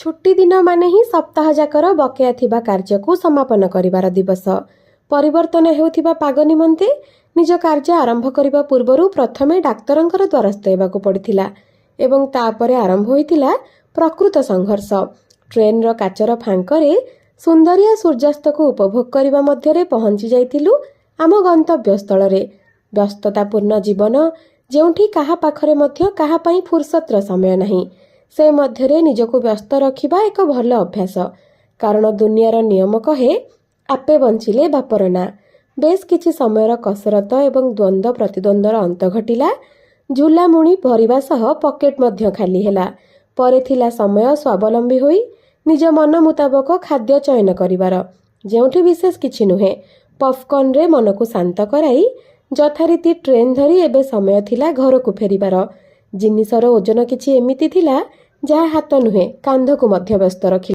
ଛୁଟିଦିନ ମାନେ ହିଁ ସପ୍ତାହଯାକର ବକେୟା ଥିବା କାର୍ଯ୍ୟକୁ ସମାପନ କରିବାର ଦିବସ। ପରିବର୍ତ୍ତନ ହେଉଥିବା ପାଗ ନିମନ୍ତେ ନିଜ କାର୍ଯ୍ୟ ଆରମ୍ଭ କରିବା ପୂର୍ବରୁ ପ୍ରଥମେ ଡାକ୍ତରଙ୍କର ଦ୍ୱାରସ୍ଥ ହେବାକୁ ପଡ଼ିଥିଲା ଏବଂ ତାପରେ ଆରମ୍ଭ ହୋଇଥିଲା ପ୍ରକୃତ ସଂଘର୍ଷ। ଟ୍ରେନ୍ର କାଚର ଫାଙ୍କରେ ସୁନ୍ଦରିଆ ସୂର୍ଯ୍ୟାସ୍ତକୁ ଉପଭୋଗ କରିବା ମଧ୍ୟରେ ପହଞ୍ଚି ଯାଇଥିଲୁ ଆମ ଗନ୍ତବ୍ୟସ୍ଥଳରେ। ବ୍ୟସ୍ତତାପୂର୍ଣ୍ଣ ଜୀବନ, ଯେଉଁଠି କାହା ପାଖରେ ମଧ୍ୟ କାହା ପାଇଁ ଫୁରସତର ସମୟ ନାହିଁ, ସେ ମଧ୍ୟରେ ନିଜକୁ ବ୍ୟସ୍ତ ରଖିବା ଏକ ଭଲ ଅଭ୍ୟାସ। କାରଣ ଦୁନିଆର ନିୟମ କହେ, ଆପେ ବଞ୍ଚିଲେ ବାପର ନାଁ। ବେଶ୍ କିଛି ସମୟର କସରତ ଏବଂ ଦ୍ୱନ୍ଦ୍ୱ ପ୍ରତିଦ୍ୱନ୍ଦ୍ୱର ଅନ୍ତ ଘଟିଲା। ଝୁଲାମୁଣି ଭରିବା ସହ ପକେଟ ମଧ୍ୟ ଖାଲି ହେଲା। ପରେ ଥିଲା ସମୟ ସ୍ୱାବଲମ୍ବୀ ହୋଇ ନିଜ ମନ ମୁତାବକ ଖାଦ୍ୟ ଚୟନ କରିବାର, ଯେଉଁଠି ବିଶେଷ କିଛି ନୁହେଁ। ପପକର୍ଣ୍ଣରେ ମନକୁ ଶାନ୍ତ କରାଇ ଯଥାରୀତି ଟ୍ରେନ୍ ଧରି ଏବେ ସମୟ ଥିଲା ଘରକୁ ଫେରିବାର। ଜିନିଷର ଓଜନ କିଛି ଏମିତି ଥିଲା, ଯାହା ହାତ ନୁହେଁ, କାନ୍ଧକୁ ମଧ୍ୟ ବ୍ୟସ୍ତ ରଖିଲା।